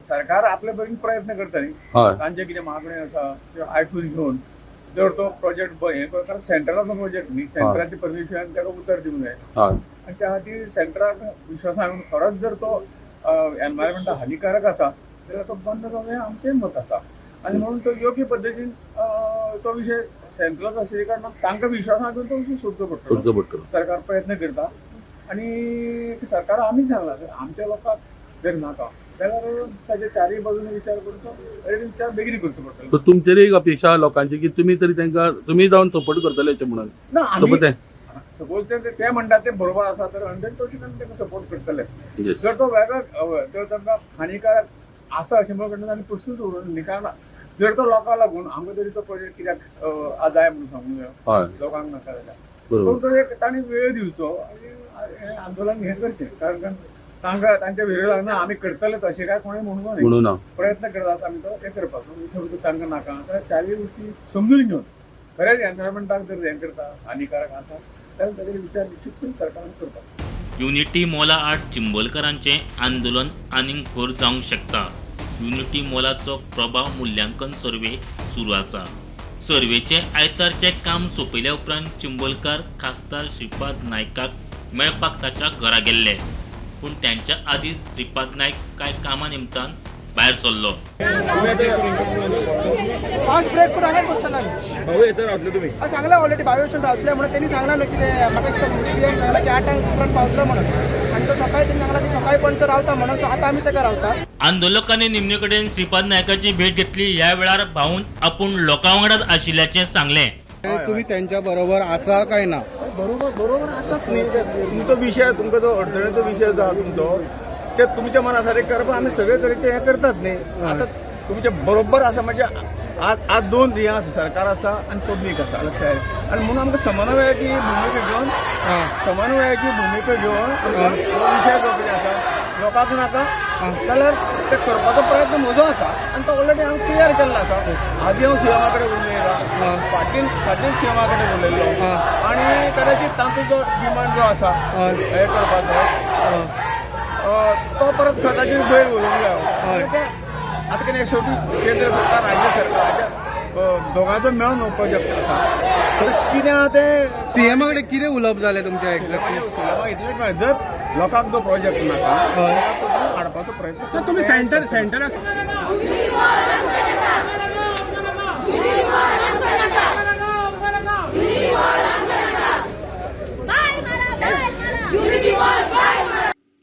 सरकार आपले परीन प्रयत्न करता न्ही, तांचे कितें मागण्यो आसा त्यो आयकून घेवन जर तो प्रोजेक्ट हें कारण सेंट्रलाचो प्रोजेक्ट न्ही, सेंट्राची परमिशन ताका उतर दिवंक जाय आनी त्या खातीर सेंट्राक विश्वासान खरोच जर तो एनवायरमेंटाक हानिकारक आसा जाल्यार तो बंद जावंक जाय, आमचेंय मत आसा. आनी म्हणून तो योग्य पद्दतीन तो विशय सेंट्रलाचो आशिल्ल्या कारणान तांकां विश्वासान घेवन तो विशय सोदचो पडटलो. सरकार प्रयत्न करता आनी सरकार आमी सांगलां जर आमच्या लोकांक जर नाका जाल्यार ताचे चारूय बाजून विचार करचो, विचार बेगीन करचो पडटलो. तुमचेर एक अपेक्षा लोकांची की तुमी तरी तांकां तुमी जावन सपोर्ट करतले अशें म्हणून ना, आमी सपोज ते म्हणटात ते बरोबर आसा तर 100% आमी तांकां सपोर्ट करतले. जर तो वेगळो जर तांकां हानिकारक आसा अशें म्हणून आनी प्रश्नूच उरना न्ही, कारण जर तो लोकांक लागून आमकां तरी तो प्रोजेक्ट कित्याक आज जाय म्हणून सांगूंक जाय, लोकांक नाका जाल्यार पूण तो एक तांणी वेळ दिवचो आनी आंदोलन हें करचें, कारण तांकां तांच्या विरोधान ना आमी करतले तशें काय कोणें म्हणूंक ना, प्रयत्न करतात आमी तो हें करपाचो. तांकां नाका जाल्यार चारूय गोश्टी समजून घेवन खरेंच एनवायरमेंटाक जर हें करता हानिकारक आसा जाल्यार ताचेर विचार निश्चितपणे सरकारान करपाक. युनिटी मॉला आड चिंबलकरांचें आंदोलन आनीक खर जावंक शकता. युनिटी मॉलाचो प्रभाव मूल्यांकन सर्वे सुरू आसा. सर्वेचें आयतारचें काम सोंपयल्या उपरांत चिंबलकार खासदार श्रीपाद नायकाक मेळपाक ताच्या घरा गेल्ले, पूण त्यांच्या आदींच श्रीपाद नायक कांय कामा निमतान भायर सरलो. फास्ट ब्रेक करून हांगाच बसतलो आमी. सांगला ऑलरेडी बायोशन रावतले म्हणून त्यांनी सांगला न्हू कितें म्हाका दिसता पी एम सांगला की 8 उपरांत पावतलो म्हणून, आनी तो सकाळी तेणी सांगला की सकाळी पण तो रावता म्हणून, सो आतां आमी ताका रावता. आंदोलकांनी निमणे कडेन श्रीपाद नायकाची भेट घेतली. ह्या वेळार भाऊन आपूण लोकां वांगडाच आशिल्ल्याचें सांगलें. तुम्ही त्यांच्या बरोबर आसा काय ना? बरोबर बरोबर आसात न्ही, तुमचो विशय तुमकां जो अडचणीचो विशय जो आहा तुमचो ते तुमच्या मना सारकें करपाक आमी सगळे तरेचे हें करतात न्ही. आतां तुमचे बरोबर आसा म्हणजे आज आज दोन हें आसा, सरकार आसा आनी पब्लीक आसा, लक्षात आयलें. आनी म्हणून आमकां समन्वयाची भुमिका घेवन विशय जो कितें आसा लोकांक नाका जाल्यार ते करपाचो प्रयत्न म्हजो आसा आनी तो ऑलरेडी हांवें क्लियर केल्लो आसा. आजी हांव सीएमा कडेन उलयला, फाटीन सीएमा कडेन उलयल्लो आनी कदाचित तांचो जो डिमांड जो आसा हें करपाचो तो परत कदाचित वयर उलोवंक जायो. आतां कितें शेवटी केंद्र सरकार राज्य सरकार दोगांचो मेळून हो प्रोजेक्ट आसा, तर कितें आहा तें सीएमा कडेन कितें उलोवप जालें तुमचें एक्झॅक्टली? सीएमा इतलेंच मेळ्ळें जर लोकांक जो प्रोजेक्ट नाका तो हाडपाचो प्रयत्न तुमी centre centre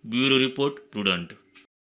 bureau report, Prudent.